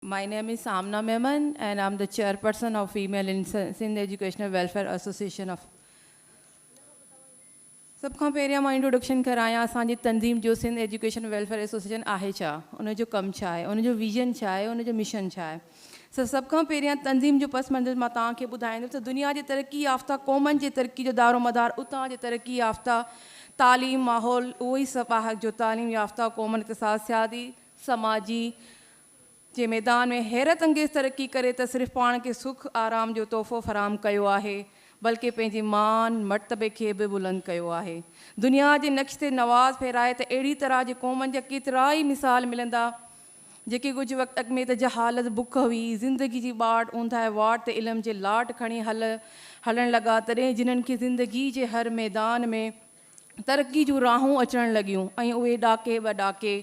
My name is Amna Memon and I'm the chairperson of Female in Sindh Educational Welfare Association of سڀ کان پهريان مان introduction ڪرايان اسان جي تنظيم جو سنڌ ايجوڪيشن ويلفيئر ايسوسيئيشن آهي ڇا، ان جو ڪم ڇا آهي، ان جو ويزن ڇا آهي، ان جو مشن ڇا آهي. سو سڀ کان پهريان تنظيم جو پس منظر مان توهان کي ٻڌائيندس ته دنيا جي ترقي يافته قومن جي ترقي جو دارومدار اتان جي ترقي يافته تعليم ماحول اهو ئي سڀ آهي جو تعليم يافته قومن اقتصاد سيادي سماجي جي ميدان ۾ حيرت انگيز ترقي ڪري ته صرف پاڻ کي سک آرام جو تحفو فراهم ڪيو آهي بلڪه پنهنجي مان مرتبي کي به بلند ڪيو آهي. دنيا جي نقش تي نواز ڦيرائي ته اهڙي طرح جي قومن جا ڪيترائي مثال ملندا جيڪي ڪجهه وقت اڳ ۾ ته جهالت بک هئي زندگي جي ٻاٽ اونداهي واٽ تي علم جي لاٽ کڻي هل هلڻ لڳا تڏهن جنن کي زندگي جي هر ميدان ۾ ترقي جون راهون اچڻ لڳيون ۽ اهي ڏاڪي به ڏاڪي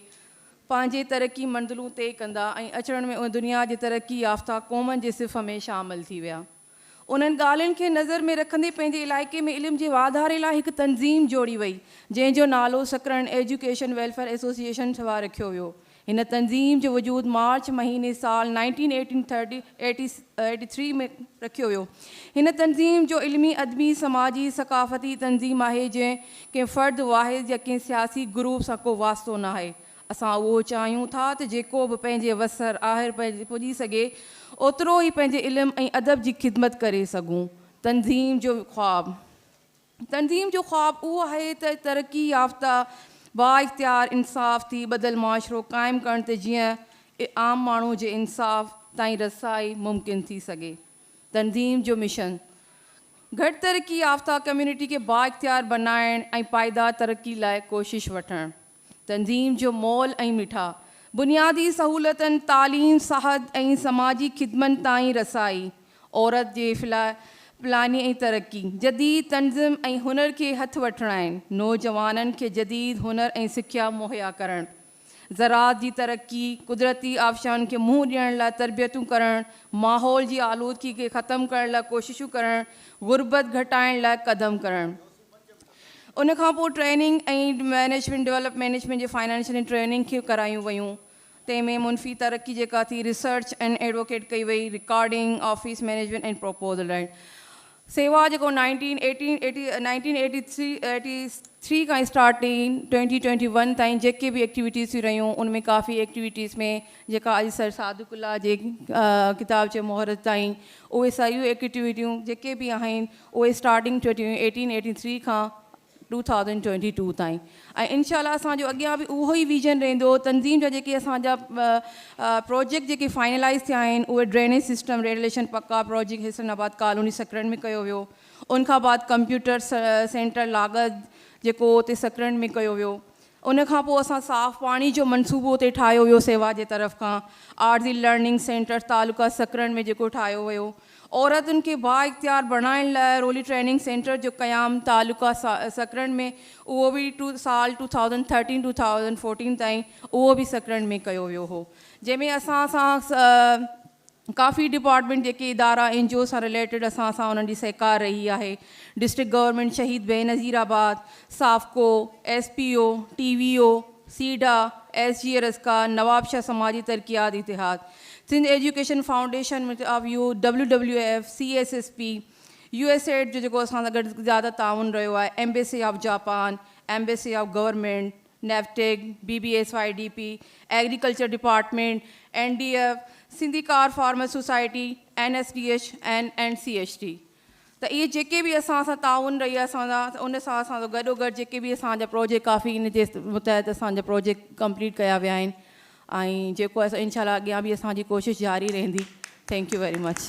پنهنجي ترقي منزلون طئي ڪندا ۽ اچڻ ۾ اهي دنيا جي ترقي يافته قومن جي صف ۾ شامل ٿي ويا. انهن ڳالهين کي نظر ۾ رکندي پنهنجي علائقي ۾ علم جي واڌاري لاء هڪ تنظيم جوڙي وئي، جنهن جو نالو سڪرنڊ ايجوڪيشن ويلفيئر ايسوسيئيشن سوا رکيو ويو. هن تنظيم جو وجود مارچ مهيني سال nineteen eighteen thirty eighty three ۾ رکيو ويو. هن تنظيم جو علمي، ادبي، سماجي، ثقافتي تنظيم آهي جنهن ڪنهن فرد واحد يا ڪنهن سياسي گروپ سان ڪو واسطو ناهي. اسان اهو چاهيون ٿا ته جيڪو به پنهنجي وسر آهر پڄي سگهي اوترو ئي پنهنجي علم ۽ ادب جي خدمت ڪري سگهون. تنظيم جو خواب. تنظيم جو خواب اهو آهي ته ترقي يافته، بااختيار، انصاف تي ٻڌل معاشرو قائم ڪرڻ ته جيئن عام ماڻهو جي انصاف تائين رسائي ممڪن ٿي سگهي. تنظيم جو مشن گهٽ ترقي يافته ڪميونٽي کي بااختيار بنائڻ ۽ پائيدار ترقي لاء ڪوشش وٺڻ. تنظيم جو مول ۽ مٺا، بنيادي سهولتن، تعليم، صحت ۽ سماجي خدمن تائين رسائي، عورت جي فلاحي ۽ ترقي، جديد تنظم ۽ هنر کي هٿ وٺرائڻ، نوجوانن کي جديد هنر ۽ سکيا مهيا ڪرڻ، زراعت جي ترقي، قدرتي آفشائن کي منهن ڏيڻ لاء تربيتون ڪرڻ، ماحول جي آلودگي کي ختم ڪرڻ لاء ڪوششون ڪرڻ، غربت گهٽائڻ لاء قدم ڪرڻ. ان کان پوء ٽريننگ ۽ مئنيجمينٽ ڊولپ مئنيجمينٽ جي فائنانشل ٽريننگ کي ڪرايون ويون تنهن ۾ منفي ترقي جيڪا ٿي ريسرچ ۽ ايڊووڪيٽ ڪئي وئي recording office management ۽ proposal write سيوا جيڪو nineteen eighteen eighty nineteen eighty three eighty three کان اسٽارٽ ٿي ٽوئنٽي ٽوئنٽي ون تائين جيڪي به ايڪٽيوٽيز ٿي رهيون ان ۾ ڪافي ايڪٽيوٽيز ۾ جيڪا اڄ سر صادق الله جي ڪتاب جي مهورت تائين اهي ساريون ايڪٽيوٽيون جيڪي به آهن اهي اسٽارٽنگ ٿيو ٿيون ايٽين ايٽي ٿري کان ٽو ٿائوزنڊ ٽوئنٽي ٽو تائين ۽ انشاء الله اسان جو اڳيان به اهو ئي ويزن رهندو تنظيم جا جيڪي اسان جا پروجيڪٽ جيڪي فائنلائز ٿيا آهن اهي ڊرينيج سسٽم ريڊليشن پڪا پروجيڪٽ حسن آباد ڪالوني سڪرنڊ ۾ ڪيو ويو ان کان بعد ڪمپيوٽر سينٽر لاڳت جيڪو اتي سڪرنڊ ۾ ڪيو ويو ان کان پوء اسان صاف پاڻي جو منصوبو اتي ٺاهيو ويو سيوا جي طرف کان عارضي لرننگ سينٽر تعلقه سڪرنڊ ۾ جيڪو ٺاهيو ويو عورتن کي بااختيار بڻائڻ لاء رولي ٽريننگ سينٽر جو قيام تعلقه سڪرنڊ ۾ اهو به ٽو سال two thousand thirteen two thousand fourteen تائين اهو به سڪرنڊ ۾ ڪيو ويو هو جنهن ۾ اسان سان ڪافي ڊپارٽمينٽ جيڪي ادارا اين جي او سان رليٽيڊ اسان سان انهن جي سهڪار رهي آهي district government Shaheed Benazirabad, SAPCO, S P O, T V O, SIDA, S G ارسڪا، Nawabshah سماجي ترقيات اتحاد، Sindh education foundation of U W W F, C S S P, U S aid جو جيڪو اسان سان گڏ زياده تعاون رهيو آهي، embassy of Japan, embassy of government, NAVTTC, B B S Y D P, agriculture department, N D F, Sindhi car farmer society, N S D H ۽ N C H T ته اهي جيڪي به اسان سان تعاون رهي اسان سان ان سان اسان سان گڏو گڏ جيڪي به اسان جا پروجيڪٽ ڪافي ان جي متحت اسان جا پروجيڪٽ ڪمپليٽ ڪيا ويا آهن ۽ جيڪو انشاء الله اڳيان به اسان جي ڪوشش جاري رهندي thank you very much.